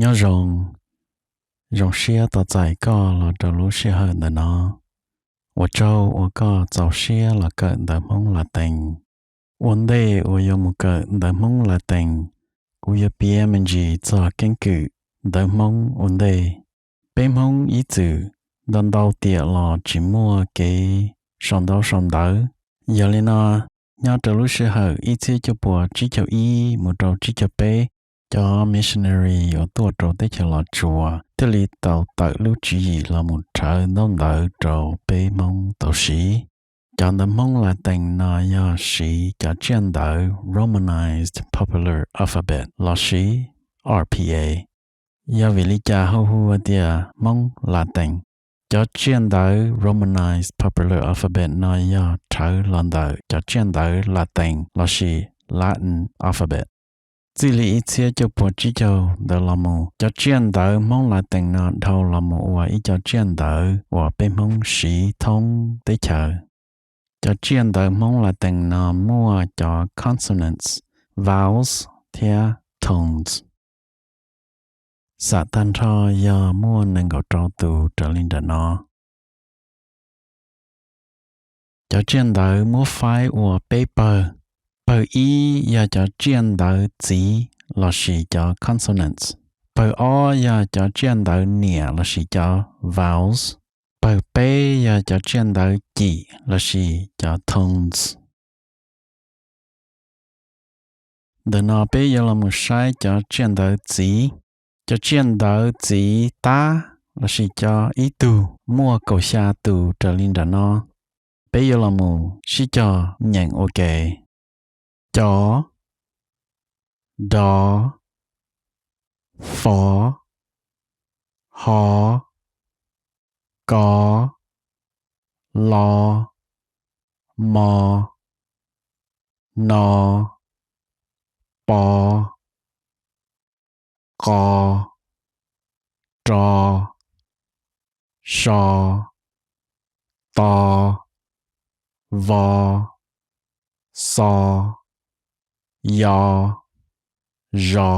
Nyob zoo, zoo siab tos txais koj los rau lub sij hawm ntawm no. Ua tsaug uas koj txaus siab los kawm ntawv Hmoob Latees. Ua ntej uas yuav mus kawm ntawv Hmoob Latees, kuv yuav piav me ntsis txog keeb kwm ntawv Hmoob ua ntej. Peb Hmoob ib txwm ntau ntau tiam los tsis muaj kev sau ntaub sau ntawv. Yog li no, nyob rau lub sij hawm ib txhiab cuaj puas tsib caug ib mus rau tsib caug peb, cov missionary uas tuaj rau teb chaws Los Tsuas thiaj li tau tawm lub tswv yim los mus rhawv ntaub ntawv rau peb Hmoob tau siv. Cov ntawv Hmoob Latees no yog siv cov tsiaj ntawv Romanized Popular Alphabet lossis R P A. Yog vim li cas ho hu tias Hmoob Latees? Cov tsiaj ntawv Romanized Popular Alphabet no yog rhawv los ntawm cov tsiaj ntawv Latees lossis Latin alphabet. Txij li ib txhiab cuaj puas tsib caug ntawd los mus, cov tsiaj ntawv Hmoob Latees no dhau los mus ua ib co tsiaj ntawv uas peb Hmoob siv thoob teb chaws. Cov tsiaj ntawv Hmoob Latees no muaj cov consonants, vowels thiab tones. Xam tag nrho yog muaj nees nkaum rau tus raws li nram no. Cov tsiaj ntawv muab faib ua peb pawg. Pawg ib yog cov tsiaj ntawv txiv lossis cov consonants. Pawg ob yog cov tsiaj ntawv niam lossis cov vowels. Pawg peb yog cov tsiaj ntawv cim lossis cov tones. Ntawm no peb yuav los mus saib cov tsiaj ntawv txiv. Cov tsiaj ntawv txiv tab lossis cov ib tug muaj kaum xya tus raws li nram no. Peb yuav los mus sib cog nyeem ua ke. Co, do, fo, ho, ko, lo, mo, no, po, qo, ro, so, to, vo, xo, yo, zo.